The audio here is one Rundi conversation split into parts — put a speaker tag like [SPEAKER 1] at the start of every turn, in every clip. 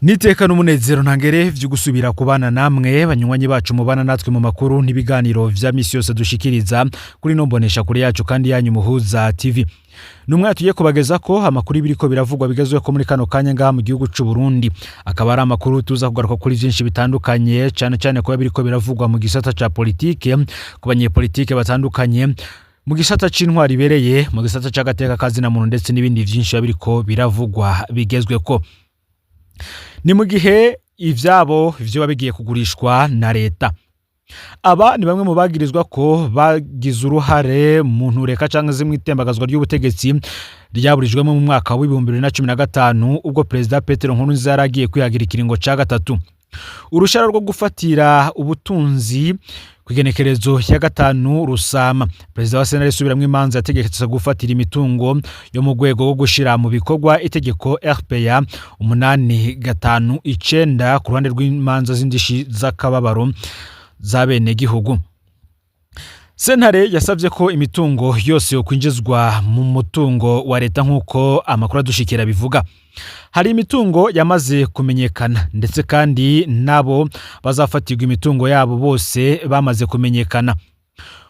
[SPEAKER 1] Niteka n'umunezero ntangere vyo gusubira kubana namwe, banywanyi bacu mubana natwe mu makuru n'ibiganiro vya misi yose dushikiriza kuri no mbonesha kure yacu kandi yanyu Muhuza TV. Numwe tugiye kubageza ko amakuru ibiriko biravugwa bigezweho muri kano kanya ngaha mu gihugu c'u Burundi, akaba ari amakuru tuza kugaruka kuri vyinshi bitandukanye, cane cane kuba biriko biravugwa mu gisata ca politike, ku banyepolitike batandukanye, mu gisata c'intwari ibereye, mu gisata c'agateka kazina muntu, ndetse n'ibindi vyinshi biba biriko biravugwa bigezweko. Ni mu gihe ivyabo vyoba bigiye kugurishwa na leta. Aba ni bamwe mu bagirizwa ko bagize uruhare mu ntureka canke se mw'itembagazwa ry'ubutegetsi ryaburijwemo mu mwaka w'2015, ubwo Perezida Petero Nkurunziza yari agiye kwihagira ikiringo ca gatatu. Urushara rwo gufatira ubutunzi kw'igenekerezo ya 5 Rusama, perezida wa sentare isubiramwo imanza yategetse gufatira imitungo yo mu rwego rwo gushira mu bikorwa itegeko RPA 859 ku ruhande rw'imanza z'indishi z'akababaro z'abenegihugu. Sentare yasabye ko imitungo yose yokwinjizwa mu mutungo wa leta. Nk'uko amakuru adushikira bivuga, hari imitungo yamaze kumenyekana, ndetse kandi nabo bazafatirwa imitungo yabo bose bamaze kumenyekana.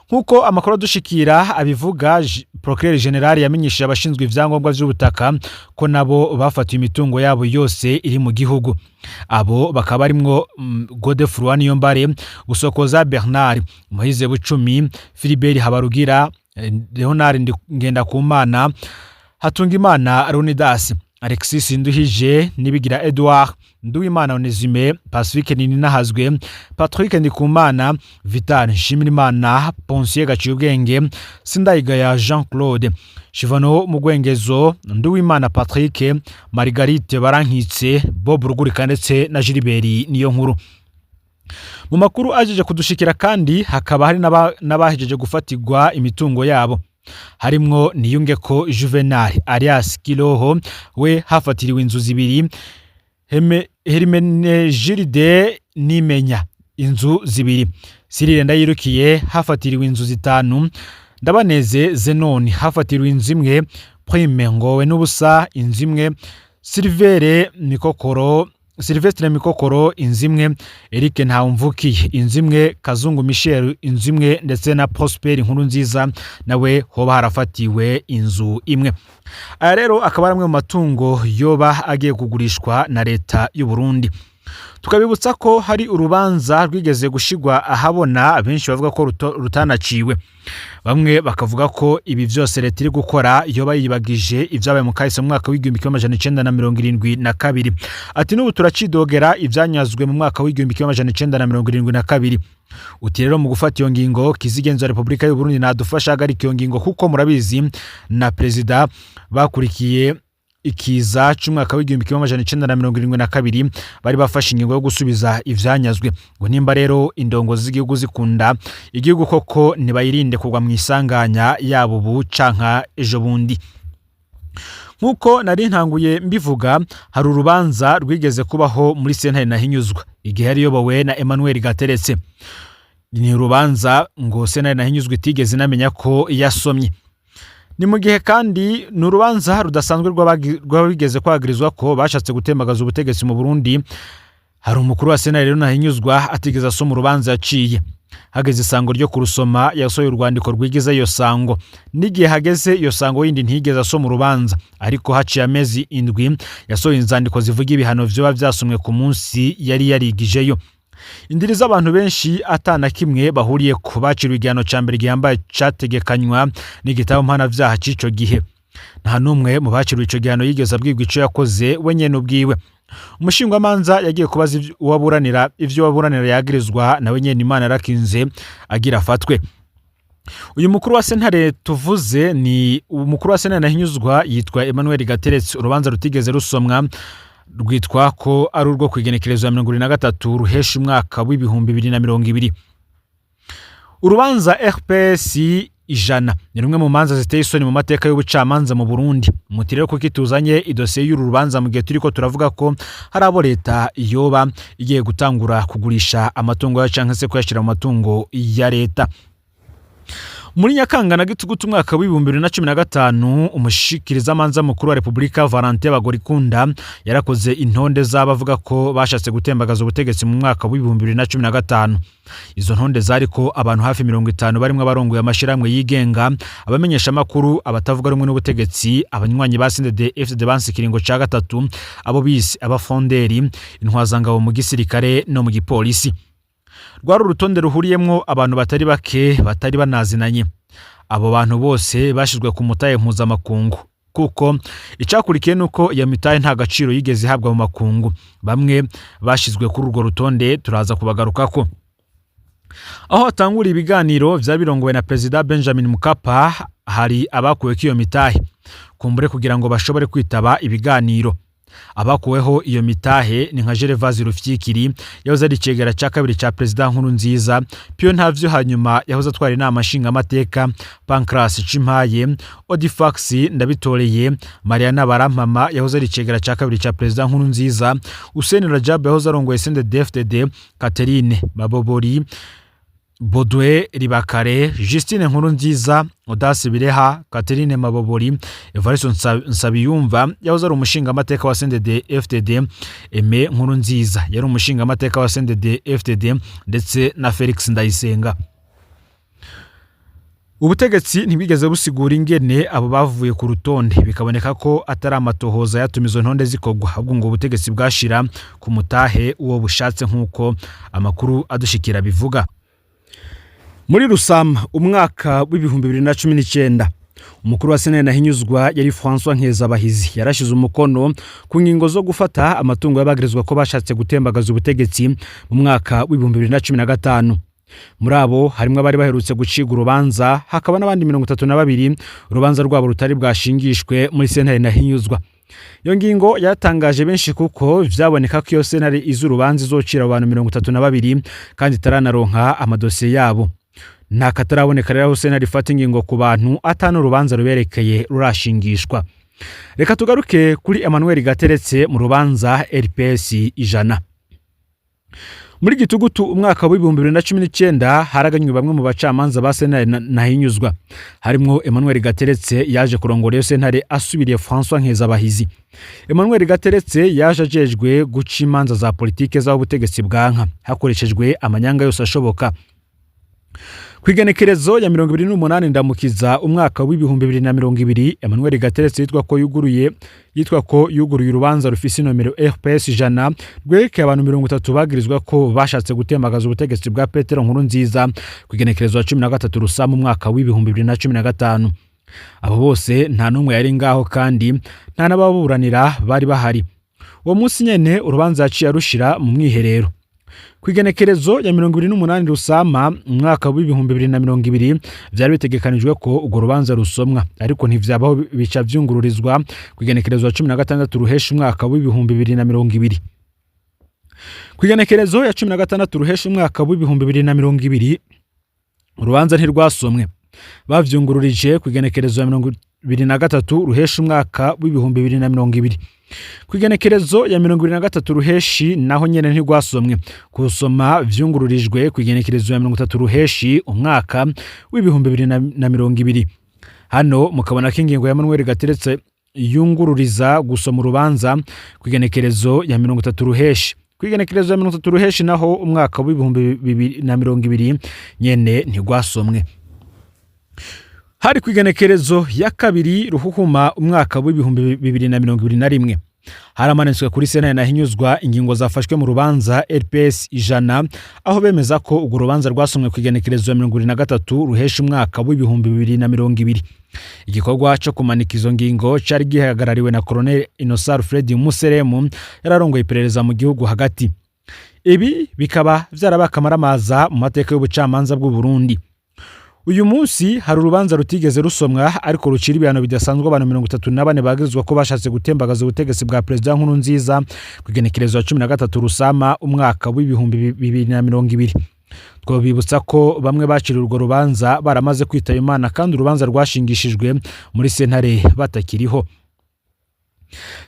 [SPEAKER 1] Nk'uko amakuru adushikira abivuga, Procureur Général yamenyesheje abashinzwe ivyangombwa vy'ubutaka ko nabo bafatiwe imitungo yabo yose iri mu gihugu. Abo bakaba barimwo Godefroid Niyombare, Gusokoza Bernard, Moise Bucumi, Philibert Habarugira, Leonard Ngendakumana, Hatungimana Leonidas, Alexis Nduhije, Nibigira Edouard, Nduwimana Onesime, Pacifique Nininahazwe, Patrick Ndikumana, Vital Nshimirimana, Ponsier Gaciyubwenge, Sindayigaya Jean Claude, Shivano Mugwengezo, Nduwimana Patrick, Margarite Barankitse, Bob Rugurika ndetse na Gilbert Niyonkuru. Mu makuru ajeje kudushikira kandi, hakaba hari n'abahejeje gufatirwa imitungo yabo, harimwo Niyungeko Juvenal alias Kiroho, we hafatiriwe inzu zibiri, Hermenegilde Nimenya inzu zibiri, Cyrille Ndayirukiye hafatiriwe inzu zitanu, Ndabaneze Zenon hafatiriwe inzu imwe, Prime Ngowe n'ubusa inzu imwe, Silvere Mikokoro, Silvestre Mikokoro inzu imwe, Eric Ntawumvukiye inzu imwe, Kazungu Michel inzu imwe, ndetse na Prosper Nkurunziza nawe hoba harafatiwe inzu imwe. Aya rero akaba ari amwe mu matungo yoba agiye kugurishwa na leta y'u Burundi. Tukabibutsa ko hari urubanza rwigeze gushigwa ahabona, benshi bavuga ko rutanaciwe, bamwe bakavuga ko ibi vyose leta iri gukora yoba yibagije ivyabaye mu kahise mu mwaka w'1972. Ati: "N'ubu turacidogera ivyanyazwe mu mwaka w'1972." Uti rero mu gufata iyo ngingo, kizigenza Repubulika y'u Burundi nadufasha ahagarika iyo ngingo, kuko murabizi na perezida bakurikiye ikiza c'umwaka w'1972 bari bafashe ingingo yo gusubiza ivyanyazwe. Ngo nimba rero indongozi z'igihugu zikunda igihugu koko, ntibayirinde kugwa mu isanganya yabo ubu canka ejo bundi. Nk'uko nari ntanguye mbivuga, hari urubanza rwigeze kubaho muri sentare Ntahinyuzwa igihe yari iyobowe na Emmanuel Gateretse. Ni urubanza ngo sentare Ntahinyuzwa itigeze inamenya ko yasomye. Ni mu gihe kandi ni urubanza rudasanzwe rw'abigeze kwagirizwa ko bashatse gutembagaza ubutegetsi mu Burundi. Hari umukuru wa sentare rero Ntahinyuzwa atigeze asoma urubanza yaciye. Hageze isango ryo kurusoma, yasohoye urwandiko rwigiza iyo sango. N'igihe hageze iyo sango yindi, ntiyigeze asoma urubanza, ariko haciye amezi 7 yasohoye inzandiko zivuga ibihano vyoba vyasomwe ku munsi yari yarigijeyo. Indiri z'abantu benshi atana kimwe bahuriye ku baciriwe igihano ca mbere gihambaye categekanywa n'igitabo mpanavyaha c'ico gihe. Nta n'umwe mu baciriwe ico gihano yigeze abwirwa ico yakoze we nyene ubwiwe. Umushingwamanza yagiye kubaza uwaburanira ivyo uwaburanira yagirizwa, nawe nyene Imana yarakinze agira afatwe. Uyu mukuru wa sentare tuvuze ni umukuru wa sentare Ntahinyuzwa, yitwa Emmanuel Gateretse. Urubanza rutigeze rusomwa rwitwa ko ari urwo kwigenekerezo ya 73 Ruhesha umwaka w'2020. Urubanza RPS 100 ni rumwe mu manza ziteye isoni mu mateka y'ubucamanza mu Burundi. Muti rero kuko ituzanye idosiye y'uru rubanza mu gihe turiko turavuga ko hari abo leta yoba igiye gutangura kugurisha amatungo yayo canke se kuyashyira mu matungo ya leta? Muri Nyakanga na Gitugutu umwaka w'2015, umushikirizamanza mukuru wa Repubulika Valentin Bagorikunda yarakoze intonde z'abavuga ko bashatse gutembagaza ubutegetsi mu mwaka w'2015. Izo ntonde zariko abantu hafi 50, barimwo abarongoye amashirahamwe yigenga, abamenyeshamakuru, abatavuga rumwe n'ubutegetsi, abanywanyi ba CNDD FDD banse ikiringo ca gatatu, abo bise abafonderi, intwazangabo mu gisirikare no mu gipolisi. Rwari urutonde ruhuriyemwo abantu batari bake batari banazinanye. Abo bantu bose bashizwe ku mutahe mpuzamakungu, kuko icakurikiye nuko iyo mitahe nta gaciro yigeze ihabwa mu makungu. Bamwe bashizwe kuri urwo rutonde turaza kubagarukako. Aho hatangura ibiganiro vyari birongowe na Perezida Benjamin Mkapa, hari abakuweko iyo mitahe kumbure kugira ngo bashobore kwitaba ibiganiro. Abakuweho iyo mitahe ni nka Gervase Rufyikiri yahoze ari icegera ca kabiri ca Perezida Nkurunziza, Pio Ntavyo hanyuma yahoze atwara inama nshingamateka, Pancras Cimpaye, Odifax Ndabitoreye, Mariana Barampama yahoze ari icegera ca kabiri ca Perezida Nkurunziza, Hussein Rajab yahoze arongoye CNDD-FDD, Catherine Mabobori, Baudouin Ribakare, Justine Nkurunziza, Audace Bireha, Catherine Mabobori, Evariste Nsabiyumva yahoze ari umushingamateka wa CNDD FDD, Aime Nkurunziza yari umushingamateka wa CNDD FDD, ndetse na Felix Ndayisenga. Ubutegetsi ntibwigeze busigura ingene abo bavuye ku rutonde, bikaboneka ko atari amatohoza yatuma izo ntonde zikorwa, ahubwo ngo ubutegetsi bwashira ku mutahe uwo bushatse, nk'uko amakuru adushikira bivuga. Muri Rusama umwaka w'2019, umukuru wa sentare Ntahinyuzwa yari François Nkezabahizi yarashize umukono ku ngingo zo gufata amatungo y'abagirizwa ko bashatse gutembagaza ubutegetsi mu mwaka w'2015. Muri abo harimwo abari baherutse gucibwa urubanza, hakaba n'abandi 32 urubanza rwabo rutari bwashingishwe muri sentare Ntahinyuzwa. Iyo ngingo yatangaje benshi, kuko vyaboneka ko iyo sentare izi urubanza izocira abantu 32 kandi itaranaronka amadosiye yabo. Nta kataraboneka rero aho sentare ifata ingingo ku bantu atanu urubanza ruberekeye rurashingishwa. Reka tugaruke kuri Emmanuel Gateretse mu rubanza RPS 100. Muri Gitugutu umwaka w'2019, haraganywe bamwe mu bacamanza ba sentare Ntahinyuzwa, harimwo Emmanuel Gateretse yaje kurongora iyo sentare asubiriye François Nkezabahizi. Emmanuel Gateretse yaje ajejwe guca imanza za politike z'ubutegetsi bwanka hakoreshejwe amanyanga yose ashoboka. Ku igenekerezo ya 28 Ndamukiza umwaka w'2020, Emmanuel Gateretse yitwa ko yuguruye urubanza rufise inomero RPS 100, rwerekeye abantu 30 bagirizwa ko bashatse gutembagaza ubutegetsi bwa Petero Nkurunziza ku igenekerezo ya 13 Rusama umwaka w'2015. Abo bose nta n'umwe yari ngaho, kandi nta n'ababuranira bari bahari. Uwo munsi nyene urubanza yaciye arushira mu mwiherero. Ku igenekerezo ya 28 Rusama umwaka w'2020, vyari bitegekanijwe ko urwo rubanza rusomwa, ariko ntivyabaho, bica vyungururizwa ku igenekerezo ya 16 Ruheshi umwaka w'2020. Ku igenekerezo ya 16 Ruheshi umwaka w'2020, urubanza ntirwasomwe, bavyungururije ku igenekerezo ya 23 Ruheshi umwaka w'2020. Ku igenekerezo ya 23 Ruheshi naho nyene ntirwasomwe, kusoma vyungururijwe ku igenekerezo ya 30 Ruheshi umwaka w'2020. Hano mukabona ko ingingo ya Emmanuel Gateretse yungururiza gusoma urubanza ku igenekerezo ya 30 Ruheshi, ku igenekerezo ya 30 Ruheshi naho umwaka w'2020 nyene ntigwasomwe. Hari ku igenekerezo ya 2 Ruhuhuma umwaka w'2021, haramanitswe kuri sentare Ntahinyuzwa ingingo zafashwe mu rubanza RPS 100, aho bemeza ko urwo rubanza rwasomwe ku igenekerezo ya 23 Ruheshi umwaka w'2020. Igikorwa cyo kumanika izo ngingo cyari gihagarariwe na Colonel Innocent Alfred Museremu yararongoye iperereza mu gihugu hagati. Ibi bikaba vyarabaye akamaramaza mu mateka y'ubucamanza bw'u Burundi. Uyu munsi hari urubanza rutigeze rusomwa, ariko rucira ibihano bidasanzwe abantu 34 bagirizwa ko bashatse gutembagaza ubutegetsi bwa Perezida Nkurunziza ku igenekerezo ya 13 Rusama umwaka w'2020. Twabibutsa ko bamwe baciriwe urwo rubanza baramaze kwitaba Imana, kandi urubanza rwashingishijwe muri sentare batakiriho.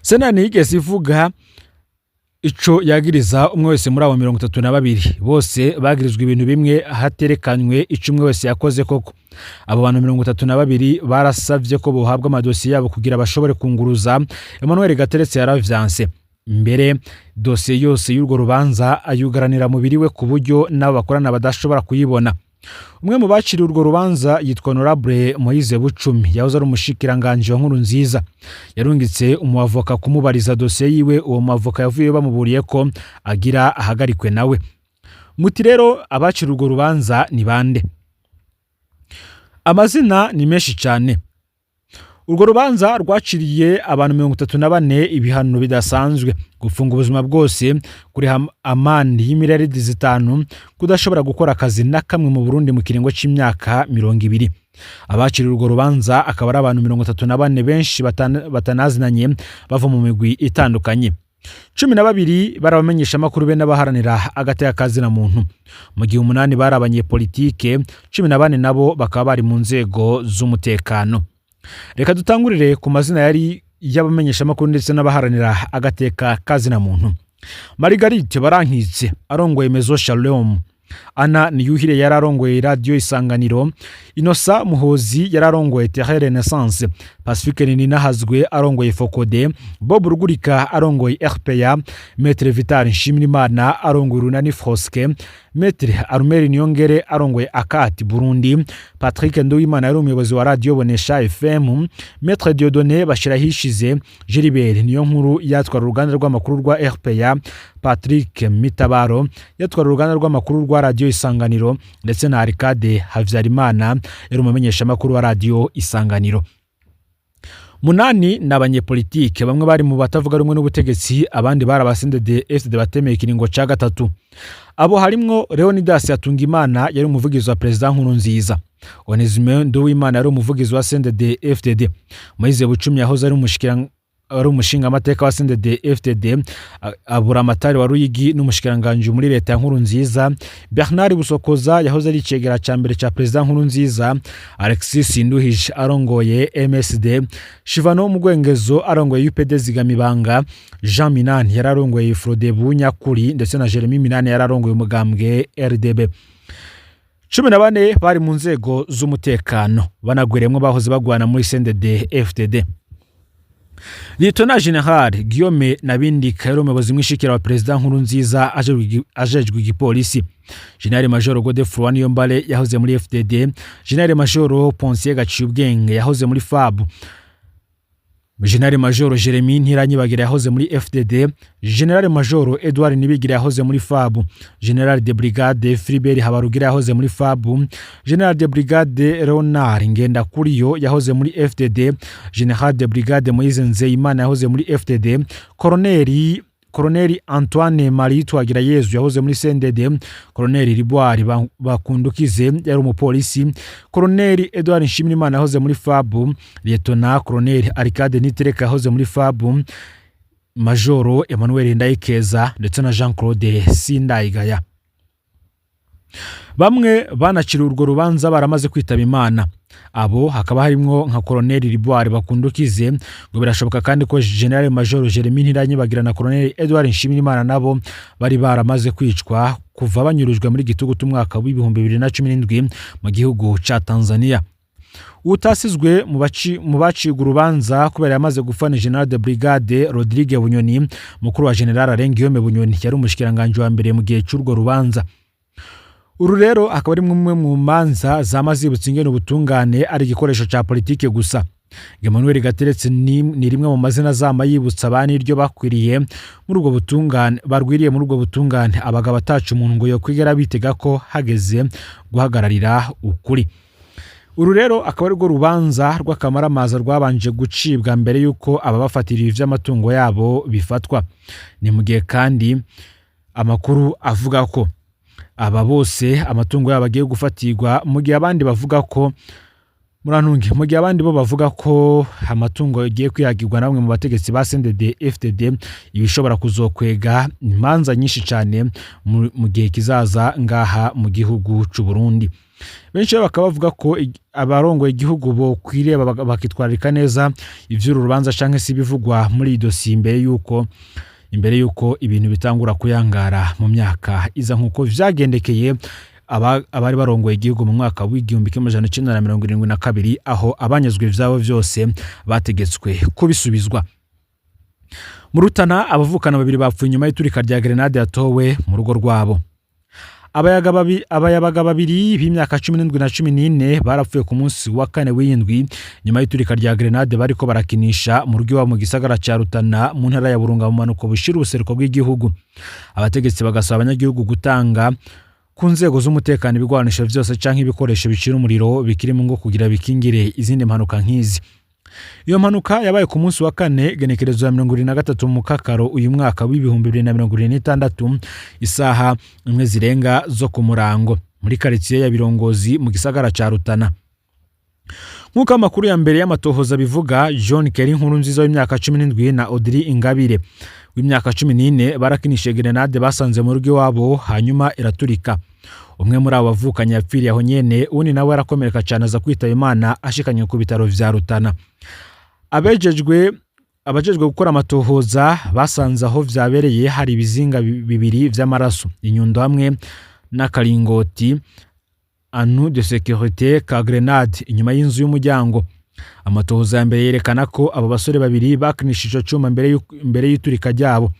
[SPEAKER 1] Sentare ntiyigeze ivuga Ico yagiriza umwe wese muri abo 32, bose bagirizwa ibintu bimwe haterekanywe ico umwe wese yakoze koko. Abo bantu 32 barasavye ko bohabwa amadosiye yabo kugira bashobore kunguruza. Emmanuel Gateretse yaravyanse. Mbere dosiye yose y'urwo rubanza ayugaranira mubiri we, ku buryo n'abo bakorana badashobora kuyibona. Umwe mu baciriwe urwo rubanza yitwa Honorable Moise Bucumi, yahoze ari umushikiranganji wa Nkurunziza. Yarungitse umuavoka kumubariza dosiye yiwe. Uwo muavoka yavuye bamuburiye ko agira ahagarikwe nawe. Muti rero abaciriwe urwo rubanza ni bande? Amazina ni menshi cyane. Urwo rubanza rwaciriye abantu 34 ibihano bidasanzwe: gufunga ubuzima bwose, kuriha amande y'imiliyaridi 5, kudashobora gukora akazi na kamwe mu Burundi mu kiringo c'imyaka 20. Abaciriwe urwo rubanza akaba ari abantu 34, benshi batanazinanye, bava mu migwi itandukanye. 12 bari abamenyeshamakuru be n'abaharanira agateka kazina muntu, mu gihe umunani bari abanyepolitike, 14 nabo bakaba bari mu nzego z'umutekano. Reka dutangurire ku mazina yari y'abamenyeshamakuru ndetse n'abaharanira agateka kazina muntu. Margarite Barankitse arongoye Maison Shalom, Ana Niyuhire yari arongoye Radiyo Isanganiro, Inosa Muhozi yari arongoye Terre Renaissance, Pacifique Nininahazwe arongoye Focode, Bob Rugurika arongoye RPA, Maître Vital Nshimirimana arongoye Urunani Fosque, Maître Armel Niyongere arongoye Akati Burundi, Patrick Nduwimana yari umuyobozi wa Radiyo Bonesha FM, Maître Dieudonné Bashirahishize, Gilbert Niyonkuru yatwara uruganda rw'amakuru rwa RPA, Patrick Mitabaro yatwara uruganda rw'amakuru rwa Radiyo Isanganiro, ndetse na Arikade Havyarimana yari umumenyeshamakuru wa Radiyo Isanganiro. Munani ni abanyepolitike, bamwe bari mu batavuga rumwe n'ubutegetsi, abandi bari aba CNDD FDD batemeye ikiringo ca gatatu. Abo harimwo Leonidas Hatungimana yari umuvugizi wa Perezida Nkurunziza, Onesime Nduwimana yari umuvugizi wa CNDD FDD, Moise Bucumi yahoze ari umushikira ari umushingamateka wa CNDD FDD, Aburamatari wa Ruyigi n'umushikiranganji muri leta ya Nkurunziza, Bernard Busokoza yahoze ari icegera ca mbere ca Perezida Nkurunziza, Alexis Sinduhije arongoye MSD, Shivano Mugwengezo arongoye UPD Zigamibanga, Jean Minani yari arongoye Frodebu Nyakuri, ndetse na Jeremy Minani yari arongoye umugambwe RDB. 14 bari mu nzego z'umutekano, banagweremwo bahoze bagwana muri CNDD FDD. Lieutenant General Guillaume Nabindika yari umuyobozi mwishikira wa Perezida Nkurunziza ajejwe igipolisi, General Major Godefroid Niyombare yahoze muri FDD, General Major Ponsier Gaciyubwenge yahoze muri FAB, General Major Jeremy Ntiranyibagira yahoze muri FDD, General Major Edouard Nibigira yahoze muri FAB, General de Brigade Philibert Habarugira yahoze muri FAB, General de Brigade Leonard Ngendakuriyo yahoze muri FDD, General de Brigade Moise Nzeyimana yahoze muri FDD, Colonel Antoine Marie Twagirayezu yahoze muri CNDD, Colonel Riboire Bakundukize yari umupolisi, Colonel Edouard Nshimirimana yahoze muri FAB, Lieutenant Colonel Arcade Nitereka yahoze muri FAB, Majoro Emmanuel Ndayikeza ndetse na Jean Claude Sindayigaya. Bamwe banaciriwe urwo rubanza baramaze kwitaba Imana. Abo hakaba harimwo nka Colonel Riboire Bakundukize. Ngo birashoboka kandi ko General Major Jeremy Ntiranyibagira na Colonel Edouard Nshimirimana nabo bari baramaze kwicwa kuva banyurujwe muri gitugutu umwaka w'2017 mu gihugu ca Tanzania. Utasizwe mu bacibwa urubanza kubera yamaze gupfa ni General de Brigade Rodrigue Bunyoni, mukuru wa General Alain Guillaume Bunyoni yari umushikiranganji wa mbere mu gihe c'urwo rubanza. Uru rero akaba ari mumwe mu manza zama zibutsa ingene ubutungane ari igikoresho ca politike gusa. Emmanuel Gateretse ni rimwe mu mazina azama yibutsa abandi iryo bakwiriye muri ubwo butungane, barwiriye muri ubwo butungane, abagabo ataca umuntu ngo yokwigera bitega ko hageze guhagararira ukuri. Uru rero akaba arirwo rubanza rw'akamaramaza rwabanje gucibwa mbere y'uko ababafatiriye ivy'amatungo yabo bifatwa. Ni mu gihe kandi amakuru avuga ko aba bose amatungo yabo agiye gufatirwa, mu gihe abandi bavuga ko, murantunge, mu gihe abandi bo bavuga ko amatungo agiye kwihagirwa na bamwe mu bategetsi ba CNDD FDD, ibishobora kuzokwega imanza nyinshi cyane mu gihe kizaza ngaha mu gihugu c'u Burundi. Benshi rero bakaba bavuga ko abarongoye igihugu bokwiriye bakitwararika neza ivy'uru rubanza canke se ibivugwa muri iyi dosiye imbere y'uko Imbere y'uko ibintu bitangura kuyangara mu myaka iza, nk'uko vyagendekeye abari barongoye igihugu mu mwaka w'1972, aho abanyazwe ivyabo vyose bategetswe kubisubizwa. Mu Rutana, abavukana babiri bapfuye inyuma y'iturika rya grenade yatowe mu rugo rwabo. Abayabaga babiri b'imyaka 17 na 14 barapfuye ku munsi wa kane w'indwi nyuma y'iturika rya grenade bariko barakinisha mu rugo iwabo mu gisagara ca Rutana, mu ntara ya Burunga, mu manuko bushira ubuseruko bw'igihugu. Abategetsi bagasaba abanyagihugu gutanga ku nzego z'umutekano ibigwanisho vyose canke ibikoresho bicira umuriro bikiri mu ngo kugira bikingire izindi mpanuka nk'izi. Iyo mpanuka yabaye ku munsi wa kane, genekerezo ya 73 mu Kakaro uyu mwaka w'2026, isaha 1 zirenga zo ku murango, muri karitsiye ya Birongozi mu gisagara ca Rutana. Nk'uko amakuru ya mbere y'amatohoza bivuga, John Kerry Nkurunziza w'imyaka 17 na Audrey Ingabire w'imyaka 14 barakinishije grenade basanze mu rugo iwabo, hanyuma iraturika. Umwe muri abo bavukanye yapfiriye aho nyene, uwundi nawe arakomereka cyane, aza kwitaba Imana ashikanywe ku bitaro vya Rutana. Abajejwe gukora amatohoza basanze aho vyabereye hari ibizinga bibiri vy'amaraso, inyundo hamwe n'akaringoti anneau de sécurité ka grenade inyuma y'inzu y'umuryango. Amatohoza ya mbere yerekana ko abo basore babiri bakinishije ico cuma mbere y'iturika ryabo.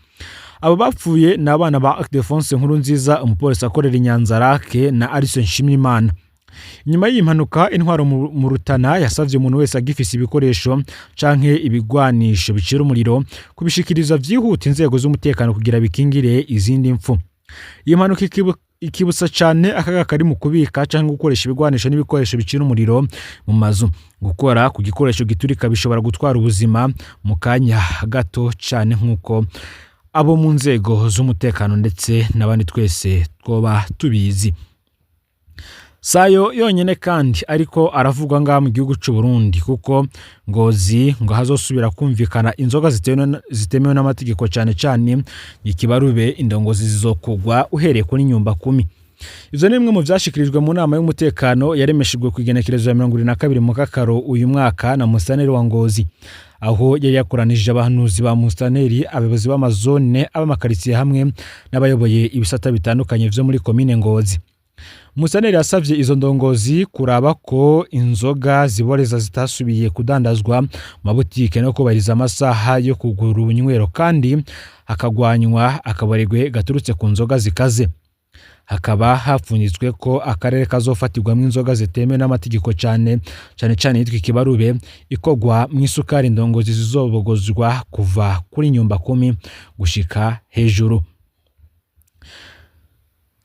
[SPEAKER 1] Abo bapfuye ni abana ba Ildefonse Nkurunziza, umupolisi akorera i Nyanzarake, na Alison Nshimiyimana. Inyuma y'iyi mpanuka, intwaro mu Rutana yasavye umuntu wese agifise ibikoresho canke ibigwanisho bicira umuriro kubishikiriza vyihuta inzego z'umutekano kugira bikingire izindi mpfu. Iyi mpanuka ikibutsa cane akaga kari mu kubika canke gukoresha ibigwanisho n'ibikoresho bicira umuriro mu mazu. Gukora ku gikoresho giturika bishobora gutwara ubuzima mu kanya gato cane, nk'uko abo mu nzego z'umutekano ndetse n'abandi twese twoba tubizi. Sayo yonyene kandi ariko aravugwa ngaha mu gihugu c'u Burundi, kuko Ngozi ngo hazosubira kumvikana inzoga zitemewe n'amategeko, cane cane ikibarube. Indongozi zizokugwa uhereye kuri nyumba kumi. Ivyo ni bimwe mu vyashikirijwe mu nama y'umutekano yaremeshejwe ku igenekerezo ya 22 mu Kakaro uyu mwaka na mustaneri wa Ngozi, aho yari yakoranije abahanuzi ba mustaneri, abayobozi b'amazone, ab'amakaritsiye hamwe n'abayoboye ibisata bitandukanye vyo muri komine Ngozi. Musaneri yasavye izo ndongozi kuraba ko inzoga ziboreza zitasubiye kudandazwa mu mabutike no kubahiriza amasaha yo kugura ubunywero, kandi hakagwanywa akabaregwe gaturutse ku nzoga zikaze. Hakaba hapfunyitswe ko akarere kazofatirwamwo inzoga zitemewe n'amategeko, cane cane cane yitwa ikibarube ikogwa mu isukari, indongozi zizobogozwa kuva kuri nyumba kumi gushika hejuru.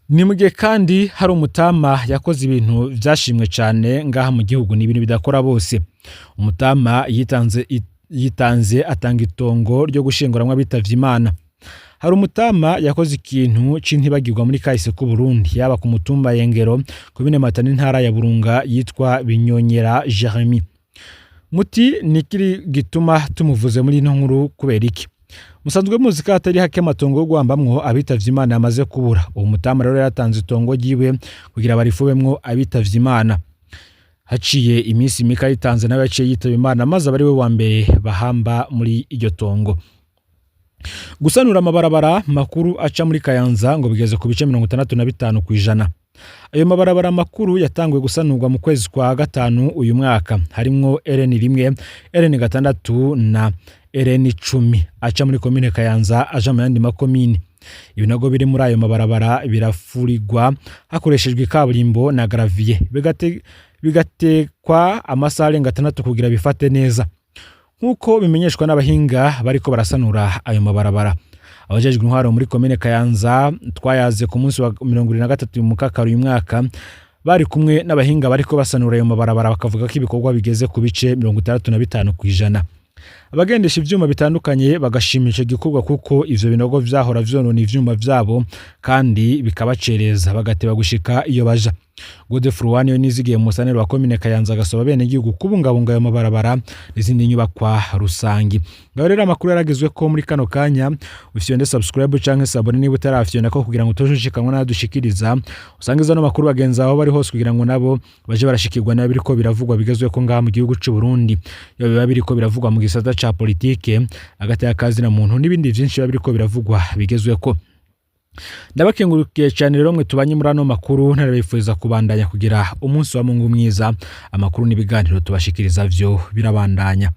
[SPEAKER 1] Ni mu gihe kandi hari umutama yakoze ibintu vyashimwe cane ngaha mu gihugu. Ni ibintu bidakora bose. Umutama yitanze atanga itongo ryo gushinguramwo abitavye Imana. Hari umutama yakoze ikintu c'intibagirwa muri kahise k'u Burundi, yaba ku mutumba Yengero, komine Matana, intara ya Burunga, yitwa Binyonyera Jeremy. Muti nikiri gituma tumuvuze muri ino nkuru? Kubera iki? Musanzwe muzi ko hatari hake amatongo yo guhambamwo abitavye Imana yamaze kubura. Uwo mutama rero yaratanze itongo ryiwe kugira barifubemwo abitavye Imana. Haciye iminsi mike ayitanze, nawe yaciye yitaba Imana, maze aba ari we wa mbere bahamba muri iryo tongo. Gusanura amabarabara makuru aca muri Kayanza ngo bigeze ku bice 65%. Ayo mabarabara makuru yatanguye gusanurwa mu kwezi kwa gatanu uyu mwaka, harimwo RN 1, RN 6 na RN 10 aca muri komine Kayanza aja mu yandi makomine. Ibinogo biri muri ayo mabarabara birafurirwa hakoreshejwe ikaburimbo na gravier, bigatekwa amasaha arenga 6 kugira bifate neza, nk'uko bimenyeshwa n'abahinga bariko barasanura ayo mabarabara. Abajejwe intwaro muri komine Kayanza twayaze ku munsi wa 73 mu Kakaro uyu mwaka, bari kumwe n'abahinga bariko basanura ayo mabarabara, bakavuga ko ibikorwa bigeze ku bice 65%. Abagendesha ivyuma bitandukanye bagashima ico gikorwa, kuko ivyo binogo vyahora vyonona ivyuma vyabo kandi bikabacereza, bagateba gushika iyo baja. Godefroid niyo nizigiye, musaneri wa komine Kayanza, agasaba abenegihugu kubungabunga ayo mabarabara n'izindi nyubakwa rusangi. Ngaho rero amakuru yaragezwe ko muri kano kanya. Ufyonde subscribe canke s'abonner niba utarafyonda ko, kugira ngo utojushikanwa n'adushikiriza. Usange ano makuru bagenzi aho bari hose, kugira ngo nabo baje barashikirwa nabi biriko biravugwa bigezwe ko ngaha mu gihugu c'u Burundi, iyo biba biriko biravugwa mu gisata ca ca politike, agateka kazina muntu n'ibindi vyinshi biba biriko biravugwa bigezweko. Ndabakengurukiye cyane rero mwe tubanye muri ano makuru, ntarabifuriza kubandanya kugira umunsi wa Mungu mwiza. Amakuru n'ibiganiro tubashikiriza vyo birabandanya.